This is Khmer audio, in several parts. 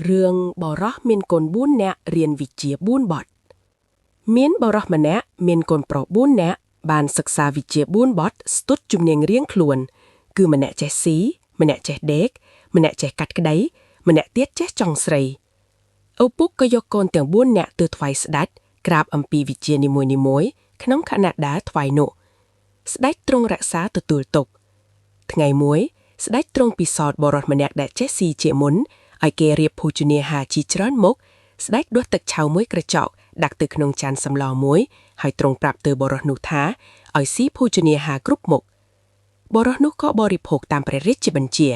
រឿងបុរសមានកូន4នាក់រៀនវិជ្ជា4បទមានបុរសម្នាក់មានកូនប្រុស4នាក់បានសិក្សាវិជ្ជា4បទស្ទុតជំនាញរៀងខ្លួន គឺម្នាក់ចេះស៊ីម្នាក់ចេះដេកម្នាក់ចេះកាត់ក្តីម្នាក់ទៀតចេះចង់ស្រីឪពុកក៏យកកូនទាំង4នាក់ទៅថ្វាយស្ដេចក្រាបអំពីវិជ្ជានីមួយៗក្នុងខណៈដែលថ្វាយនោះស្ដេចទ្រង់រក្សាទទួលទុកថ្ងៃមួយស្ដេចទ្រង់ពិសោធន៍បុរសម្នាក់ដែលចេះស៊ីជាមុន ឲ្យគេរៀបភោជនាហារជាច្រើនមុខស្ដេចដួសទឹកឆៅមួយក្រចកដាក់ទៅក្នុងចានសម្លមួយហើយទ្រង់ប្រាប់ទៅបុរសនោះថាឲ្យស៊ីភោជនាហារគ្រប់មុខបុរសនោះក៏បរិភោគតាមព្រះរាជបញ្ជា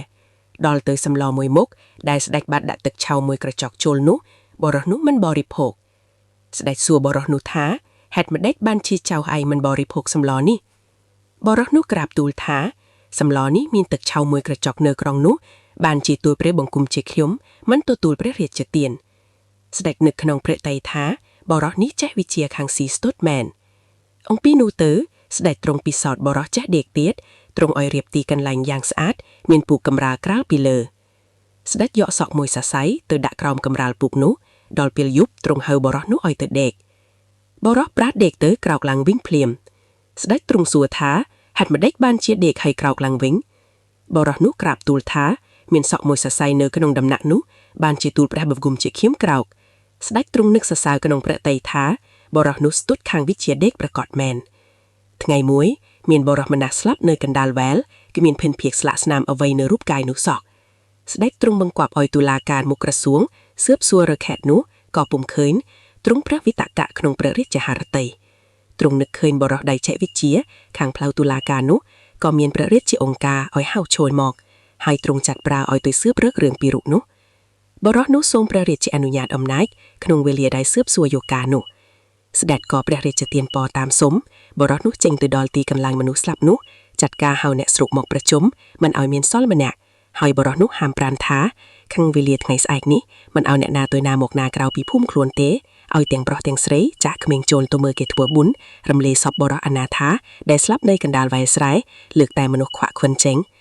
ដល់ទៅសម្លមួយមុខដែលស្ដេចបានដាក់ទឹកឆៅមួយក្រចកចូលនោះបុរសនោះមិនបរិភោគស្ដេចសួរបុរសនោះថាហេតុម្ដេចបានជាចៅឯងមិនបរិភោគសម្លនេះបុរសនោះក្រាបទូលថាសម្លនេះមានទឹកឆៅមួយក្រចកនៅក្នុងនោះ បានជាទូលព្រះបង្គំជាខ្ញុំមិនទទួលព្រះរាជទានស្ដេចនឹកក្នុងព្រះទ័យថាបុរសនេះចេះវិជ្ជាខាងស៊ីស្ទុតមែនអំពីនោះទៅស្ដេចទ្រង់ពិសោធន៍បុរសចេះដេកទៀតទ្រង់ឲ្យរៀបទីកន្លែងយ៉ាងស្អាតមានពូកកម្រាលក្រាលពីលើស្ដេចយកសក់មួយសរសៃទៅដាក់ក្រោមកម្រាលពូកនោះដល់ពេលយប់ទ្រង់ហៅបុរសនោះឲ្យទៅដេកបុរសប្រាតដេកទៅក្រោកឡើងវិញភ្លាមស្ដេចទ្រង់សួរថាហេតុម្ដេចបានជាដេកឲ្យក្រោកឡើងវិញបុរសនោះក្រាបទូលថា មានសក់មួយសរសៃនៅក្នុងដំណាក់នោះបានជាទូលព្រះបង្គំជាខៀមក្រោកស្ដេចទ្រង់នឹកសរសើរក្នុងព្រះទ័យថាបុរសនោះស្ទុតខាងវិជ្ជាដេកប្រកបមែនថ្ងៃមួយមានបុរសម្នាក់ស្លាប់នៅកណ្ដាលវែលគឺមានភិនភាគស្លាកស្នាមអ្វីនៅរូបកាយនោះសោះស្ដេចទ្រង់បង្គាប់ឲ្យតុលាការមុខក្រសួងស៊ើបសួររកខេតនោះក៏ពុំឃើញទ្រង់ព្រះវិតកៈក្នុងព្រះរាជហឫទ័យទ្រង់នឹកឃើញបុរសដៃឆែកវិជ្ជាខាងផ្លូវតុលាការនោះក៏មានព្រះរាជាអង្គការឲ្យហៅចូលមក ហើយទ្រង់ចាត់ប្រើឲ្យទៅស៊ើបរករឿងពីរូបនោះបុរសនោះសូមព្រះរាជអនុញ្ញាតអំណាចក្នុងវេលាដែលស៊ើបសួរយោការនោះស្ដេចក៏ព្រះរាជទានពរតាមសុំបុរសនោះចេញទៅដល់ទីកន្លែងមនុស្សស្លាប់នោះចាត់ការហៅអ្នកស្រុកមកប្រជុំមិនឲ្យមានសល់ម្នាក់ហើយបុរសនោះហាមប្រានថាខឹងវេលាថ្ងៃស្អែកនេះមិនឲ្យអ្នកណាទៅណាមកណាក្រៅពីភូមិខ្លួនទេឲ្យទាំងប្រុសទាំងស្រីចាស់ក្មេងចូលទៅមើលគេធ្វើបុណ្យរំលាយសពបុរសអនាថាដែលស្លាប់នៅកណ្ដាលវ៉ែលស្រែលើកតែមនុស្សខ្វាក់ខ្វិនចេញ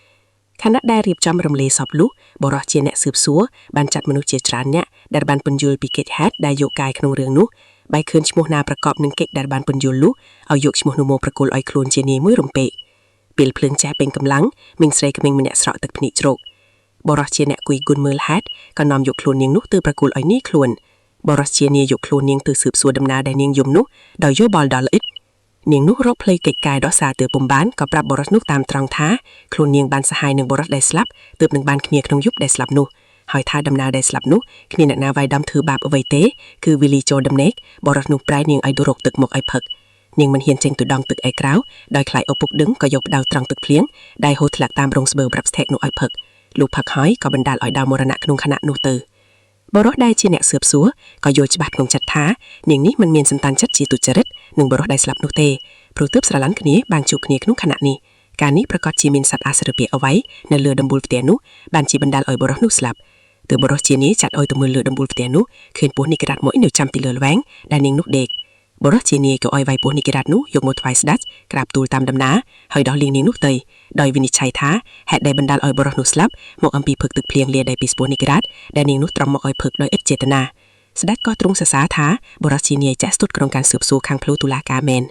ខណៈដែលរៀបចំរំលាយសពលុះបុរសជាអ្នកស៊ើបសួរបានចាត់មនុស្សជាច្រើនអ្នកដែលបានពន្យល់ពីកិច្ចហេតុដែលយកកាយក្នុងរឿងនោះបែរឃើញឈ្មោះណាប្រកបនឹងកិច្ចដែលបានពន្យល់លុះឲ្យយកឈ្មោះនោះមកប្រគល់ឲ្យខ្លួនជានាយមួយរំពេកពេលភ្លើងឆេះពេញកម្លាំងមីងស្រីក្មេងម្នាក់ស្រក់ទឹកភ្នែកជ្រោកបុរសជាអ្នកគួយគុណមើលហេតុក៏នាំយកខ្លួននាងនោះទៅប្រគល់ឲ្យនាយខ្លួនបុរសជានាយយកខ្លួននាងទៅស៊ើបសួរដំណើរដែលនាងយំនោះដោយយោបល់ដល់ល្អិតនាងនោះរកផ្លូវកិច្ចកាយដោះសារទើបពុំបានក៏ប្រាប់បុរសនោះតាមត្រង់ថា ខ្លួននាងបានសហាយនឹងបុរសដែលស្លាប់ទើបនឹងបានគ្នាក្នុងយប់ដែលស្លាប់នោះហើយថាដំណើរដែលស្លាប់នោះគ្មានអ្នកណាវាយដំធ្វើបាបអ្វីទេគឺវីលីចូលដំណេកបុរសនោះប្រែនាងឲ្យទៅរកទឹកមកឲ្យផឹកនាងមិនហ៊ានចេញទៅដងទឹកឯក្រៅដោយខ្លាចឪពុកដឹងក៏យកផ្ដៅត្រង់ទឹកភ្លៀងដែលហូរធ្លាក់តាមរងស្បូវប្រាប់ស្ថេកនោះឲ្យផឹកលុះផឹកហើយក៏បណ្ដាលឲ្យដល់មរណៈក្នុងខណៈនោះទៅបុរសដែលជាអ្នកស៊ើបសួរក៏យល់ច្បាស់ក្នុងចិត្តថានាងនេះមិនមានសន្តានចិត្តជាទុច្ចរិតនឹងបុរសដែលស្លាប់នោះទេព្រោះទើបស្រឡាញ់គ្នាបានជួបគ្នាក្នុងខណៈនេះ ការនេះប្រកាសជាមានសត្វអាសរពាអ្វីនៅលើដំបូលផ្ទះនោះបានជាបណ្ដាលឲ្យបុរសនោះស្លាប់ទើបបុរសជានេះចាត់ឲ្យទៅមើលលើដំបូលផ្ទះនោះឃើញពស់នេះក្រាត់មួយនៅចាំទីលើល្វែងដែលនាងនោះដេកបុរសជានេះក៏ឲ្យវាយពស់នេះក្រាត់នោះយកមកថ្វាយស្ដេចក្រាបទូលតាមដំណើរហើយដោះលាងនាងនោះទៅដោយវិនិច្ឆ័យថាហេតុដែលបណ្ដាលឲ្យបុរសនោះស្លាប់មកអំពីផឹកទឹកភ្លៀងលាដែលពីស្ពោះនេះក្រាត់ដែលនាងនោះត្រង់មកឲ្យផឹកដោយឥតចេតនាស្ដេចក៏ទ្រង់សរសើរថាបុរសជានេះចាក់ស្ទុតក្នុងការស៊ើបសួរខាងផ្លូវតុលាការមែន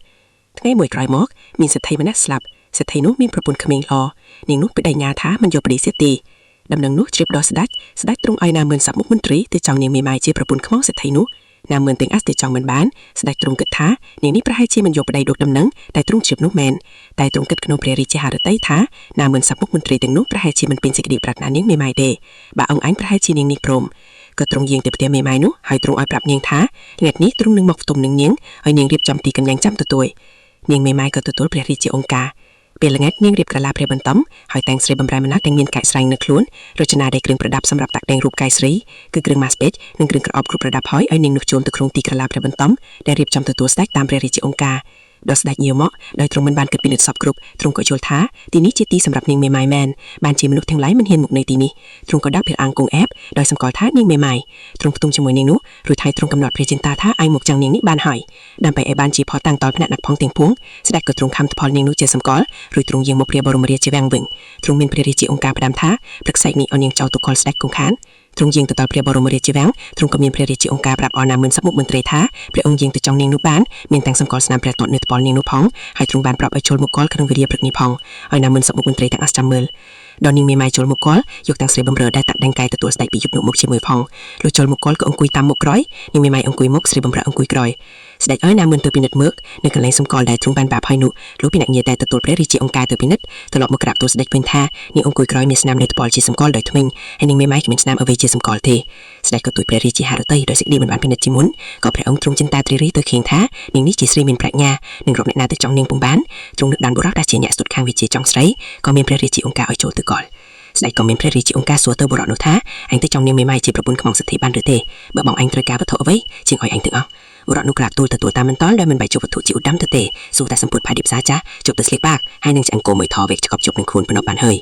ថ្ងៃមួយក្រោយមកមានសេដ្ឋីម្នាក់ស្លាប់ សេដ្ឋីនោះមានប្រពន្ធក្មេងល្អនាងនោះបដិញ្ញាថាមិនយកប្តីសេដ្ឋីដំណឹងនោះជ្រាបដល់ស្ដេចស្ដេចទ្រង់ឲ្យណាមឿនសពមុខមន្ត្រីទៅចង់នាងមេម៉ាយជាប្រពន្ធខ្មងសេដ្ឋីនោះណាមឿនទាំងអស់ទៅចង់មិនបានស្ដេចទ្រង់គិតថានាងនេះប្រហែលជាមិនយកប្តីដូចដំណឹងតែទ្រង់ជ្រាបនោះមែនតែទ្រង់គិតក្នុងព្រះរាជហឫទ័យថាណាមឿនសពមុខមន្ត្រីទាំងនោះប្រហែលជាមិនពេញសេចក្តីប្រាថ្នានាងមេម៉ាយទេបើអង្គអញប្រហែលជានាងនេះព្រមក៏ទ្រង់យាងទៅផ្ទះមេម៉ាយនោះហើយទ្រង់ឲ្យប្រាប់នាងថាថ្ងៃនេះទ្រង់នឹងមកផ្ទុំនឹងនាងឲ្យនាងរៀបចំទីកន្លែងចាំទទួលនាងមេម៉ាយក៏ទទួលព្រះរាជាអង្គការ ពេលល្ងាចនាងរៀបក្រឡាព្រះបន្តំហើយតែងស្រីបំរែមណាទាំងមានកែកស្រែងនៅខ្លួនរចនាដោយគ្រឿងប្រដាប់សម្រាប់តាក់តែងរូបកាយស្រីគឺគ្រឿងម៉ាស្ពេចនិងគ្រឿងក្រអបគ្រប់ប្រដាប់ហើយឲ្យនាងនោះចូលទៅក្នុងទីក្រឡាព្រះបន្តំដែលរៀបចំទទួលស្ដេចតាមព្រះរាជាអង្គការដល់ស្ដេចញាមកដោយទ្រង់មិនបានគិតពិនិត្យសពគ្រប់ទ្រង់ក៏យល់ថាទីនេះជាទីសម្រាប់នាងមេម៉ាយមែនបានជាមនុស្សទាំងឡាយមិនហ៊ានមកនៅទីនេះទ្រង់ក៏ដាក់ព្រះអង្គគង់អែបដោយសម្គាល់ថានាងមេម៉ាយទ្រង់ផ្ទុំជាមួយនាងនោះរួចថៃទ្រង់កំណត់ព្រះចិន្តាថាឯងមកចាំងនាងនេះបានហើយដើម្បីឲ្យបានជាផតាំងតលភ្នាក់ណាក់ផងទាំងពួងស្ដេចក៏ទ្រង់ខំផលនាងនោះជាសម្គាល់រួចទ្រង់យាងមកព្រះបរមរាជវាំងវិញទ្រង់មានព្រះរាជាអង្គការផ្ដាំថាព្រឹកស្អែកនេះឲ្យនាងចោលទុកលស្ដេចគង្ខាន ទ្រង់យាងទៅដល់ព្រះបរមរាជវាំងទ្រង់ក៏មានព្រះរាជាអង្គការប្រាប់អរណាមឿនសមុខមន្ត្រីថាព្រះអង្គយាងទៅចង់នាងនោះបានមានទាំងសម្គាល់ស្នាមព្រះទ័តនៅត្បល់នាងនោះផងហើយទ្រង់បានប្រាប់ឲ្យចូលមុខកលក្នុងវេលាព្រឹកនេះផងហើយណាមឿនសមុខមន្ត្រីទាំងអស់ចាំមើលដល់នាងមេម៉ាយចូលមុខកលយកទាំងស្រីបំរើដែលតាក់ដេញកាយទទួលស្ដេចពីយប់នោះមកជាមួយផងលុះចូលមុខកលក៏អង្គុយតាមមុខក្រោយនាងមេម៉ាយអង្គុយមុខស្រីបំរើអង្គុយក្រោយស្ដេចឲ្យណាមឿនទៅពិនិត្យមើលនៅកន្លែងសម្គាល់ដែលទ្រង់បានបាបហើយនោះលោកពិនិត្យញាតែទទួលព្រះរាជាអង្គការទៅពិនិត្យត្រឡប់មកក្រាបទូលស្ដេចវិញថានាងអង្គុយក្រោយមានស្នាមនៅត្បល់ជាសម្គាល់ដោយធ្មេញហើយនាងមេម៉ាយគ្មានស្នាមអ្វីជាសម្គាល់ទេស្ដេចក៏ទូចព្រះរាជាហឫទ័យដោយសេចក្តីមិនបានពិនិត្យជាមុនក៏ព្រះអង្គទ្រង់ចិន្តាទ្រីរីទៅខៀងថានាងនេះជាស្រីមានប្រាជ្ញានឹងរកអ្នកណាទៅចង់នាងពុំបានទ្រង់នឹកដានបុរសដែលជាអ្នកស្ទុតខាងវិជាចង់ស្រីក៏មានព្រះរាជាអង្គការឲ្យចូលទៅកលស្ដេចក៏មានព្រះរាជាអង្គការសួរទៅបុរសនោះថាអញទៅចង់នាងមេម៉ាយជាប្រពន្ធខ្មងសទ្ធីបានឬទេបើបងអញត្រូវការវត្ថុអ្វីជាងឲ្យអញទាំងអស់បុរសនោះក្រាបទូលទទួលតាមបន្តដោយមិនបែកជប់វត្ថុជាឧត្តមទៅទេសួរតែសម្ពុតផាឌីផ្សាចាស់ជប់ទៅស្លៀកបាកហើយនឹងឆ្អឹងគោមួយថវេកឆ្កប់ជប់នឹងខ្លួនប៉ុណ្ណោះបានហើយ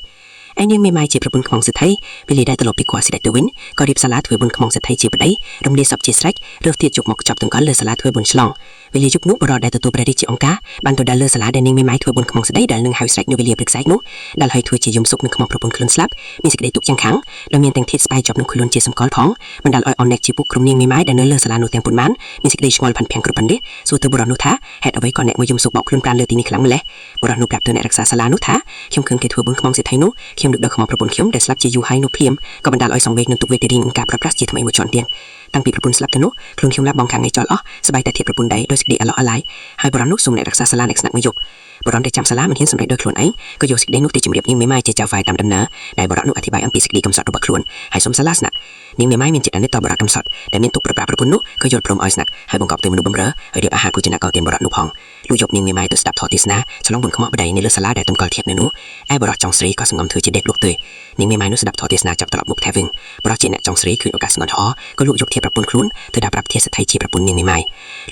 ឯនាងមេម៉ាយជាប្រពន្ធខ្មងសិទ្ធិពេលដែលត្រឡប់ពីគាល់ស្ដេចទៅវិញក៏រៀបសាលាធ្វើបុណ្យខ្មងសិទ្ធិជាប្តីរំលាយសពជាស្រេចរើសទៀតយកមកចាប់ទង្កល់លើសាលាធ្វើបុណ្យឆ្លងវេលាយប់នោះបរិដែលទទួលព្រះរាជាអង្គការបានទៅដល់លើសាលាដែលនាងមេម៉ាយធ្វើបុណ្យខ្មងស្ដីដែលនឹងហៅស្រេចនៅវេលាព្រឹកស្អែកនោះដល់ហើយធ្វើជាយំសុកនឹងខ្មងប្រពន្ធខ្លួនស្លាប់មានសេចក្តីទុកយ៉ាងខាងដោយមានទាំងធាតុស្បែកជាប់នឹងខ្លួនជាសម្គាល់ផងបណ្ដាលឲ្យអនណេកជាពុកក្រុមនាងមេម៉ាយដែលនៅលើសាលានោះទាំងប៉ុន្មានមានសេចក្តីឆ្ងល់ផាន់ភាំងគ្រប់បណ្ឌិសួរទៅបុរសនោះថាហេតុអ្វីក៏អ្នកមកយំសុកបោកខ្លួនប្រានលើទីនេះខ្លាំងម្ល៉េះបុរសនោះប្រាប់ទៅអ្នករក្សាសាលានោះថាខ្ញុំឃើញគេធ្វើបុណ្យខ្មងសេដ្ឋីនោះខ្ញុំនឹកដល់ខ្មងប្រពន្ធខ្ញុំដែលស្លាប់ជាយូរហើយនោះភ្លាមក៏បណ្ដាលឲ្យសង្វេគនឹងទុកវេទនានឹងការប្រប្រាស់ជាថ្មីមួយជាន់ទៀតតាំងពីប្រពន្ធស្លាប់ទៅនោះខ្លួនខ្ញុំឡាប់បងខាងឯចោលអស់ស្បែកតែធៀបប្រពន្ធដែរដោយសេចក្តីអាឡោះអាល័យហើយបុរសនោះសូមអ្នករក្សាសាលាអ្នកស្នាក់មួយយប់បុរសដែលចាំសាលាមិនហ៊ានសម្រេចដោយខ្លួនឯងក៏យកសេចក្តីនោះទៅជម្រាបនាងមេម៉ាយជាចៅហ្វាយតាមដំណើរដែលបុរសនោះអធិប្បាយអំពីសេចក្តីកំសត់របស់ខ្លួនហើយសូមសាលាស្នាក់នាងមេម៉ាយមានចិត្តអាណិតដល់បុរសកំសត់ដែលមានទុកប្រប្រាស់ប្រពន្ធនោះក៏យល់ព្រមឲ្យស្នាក់ហើយបង្កប់ទៅមនុស្សបំរើហើយរៀបអាហារភោជនកោទានបុរសនោះផងលុះយប់នាងមេម៉ាយទៅស្ដាប់ធម៌ទេសនាឆ្លងបុណ្យខ្មោះប្តីនៅលើសាលាដែលតម្កល់ធៀបនៅនោះឯបុរសចង់ស្រីក៏សង្ងំធ្វើជាដេកលក់ទៅនាងមេម៉ាយនោះស្ដាប់ធម៌ទេសនាចាប់ត្រឡប់មកផ្ទះវិញបុរសជាអ្នកចង់ស្រីឃើញឱកាសស្ងន់ហក៏លួចយកធៀបប្រពន្ធខ្លួនទៅដាក់ប្រាប់ធាសថៃជាប្រពន្ធនាងមេម៉ាយ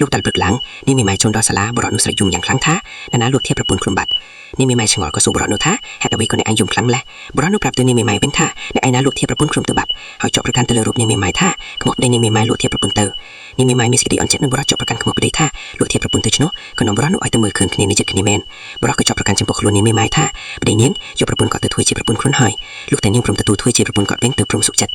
លោកតាល់ព្រឹកឡើងនាងមេម៉ាយជន់ដល់សាលាបុរសនោះស្រែកយំយ៉ាងខ្លាំងថាណានាលួចធៀបប្រពន្ធខ្លួនបាត់នាងមេម៉ាយឆ្ងល់ក៏សួរបុរសនោះថាហេតុអ្វីក៏អ្នកឯងយំខ្លាំងម្ល៉េះបុរសនោះប្រាប់ទៅនាងមេម៉ាយវិញថាអ្នកឯងណាលួចធៀបប្រពន្ធខ្លួនទៅបាត់ហើយជាប់ប្រកាន់ទៅលើរូបនាងមេម៉ាយថាខ្មោះប្តីនាងមេម៉ាយលួចធៀបប្រពន្ធទៅនាងមេម៉ាយមានសេចក្តីអន់ចិត្តនឹងបុរសជាប់ប្រកាន់ខ្មោះប្តីថាលួចធៀបប្រពន្ធទៅឆ្នោះក៏នាំបុរសនោះឲ្យទៅមើលឃើញគ្នានៅចិត្តគ្នាមែនបុរសក៏ជាប់ប្រកាន់ចំពោះខ្លួននាងមេម៉ាយថាប្តីនាងយកប្រពន្ធគាត់ទៅធ្វើជាប្រពន្ធខ្លួនហើយលុះតែនាងព្រមទទួលធ្វើជាប្រពន្ធគាត់វិញទៅព្រមសុខចិត្ត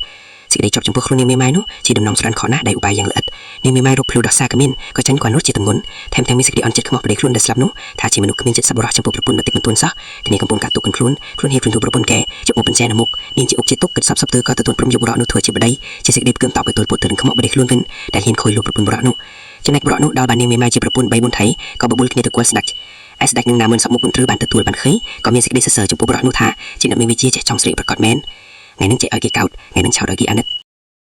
សេចក្តីជាប់ចំពោះខ្លួននាងមេម៉ាយនោះជាដំណំស្រានខកណាស់ដែលឧបាយយ៉ាងល្អិតនាងមេម៉ាយរកភ្លឺដល់សាកមានក៏ចាញ់គាត់នោះជាទម្ងន់ថែមទាំងមានសេចក្តីអន់ចិត្តខ្មោះប្តីខ្លួនដែលស្លាប់នោះថាជាមនុស្សគ្មានចិត្តសប្បុរសចំពោះប្រពន្ធបន្តិចបន្តួនសោះគ្នាកំពុងកាត់ទុកខ្លួនខ្លួនហៀខ្លួនទូប្រពន្ធគេជប់មកបញ្ចែនៅមុខនាងជាអុកជាទុកគិតសັບសັບទៅក៏ទទួលព្រមយកបុរសនោះធ្វើជាប្តីជាសេចក្តីផ្គើមតបឲ្យទល់ពុតទៅនឹងខ្មោះប្តីខ្លួនវិញដែលហ៊ានខូចលួចប្រពន្ធបុរសនោះចំណែកបុរសនោះដល់បាននាងមេម៉ាយជាប្រពន្ធ3 4ថៃក៏បបួលគ្នាទៅគាល់ស្ដេចឯស្ដេចនឹងណាមឿនសពមុខមន្ត្រីបានទទួលបានឃើញក៏មានសេចក្តីសរសើរចំពោះបុរសនោះថាជាអ្នកមានវិជ្ជាចេះចង់ស្រីប្រកបមែនថ្ងៃនឹងចេះឲ្យគេកោតថ្ងៃនឹងឆោតឲ្យគេអាណិត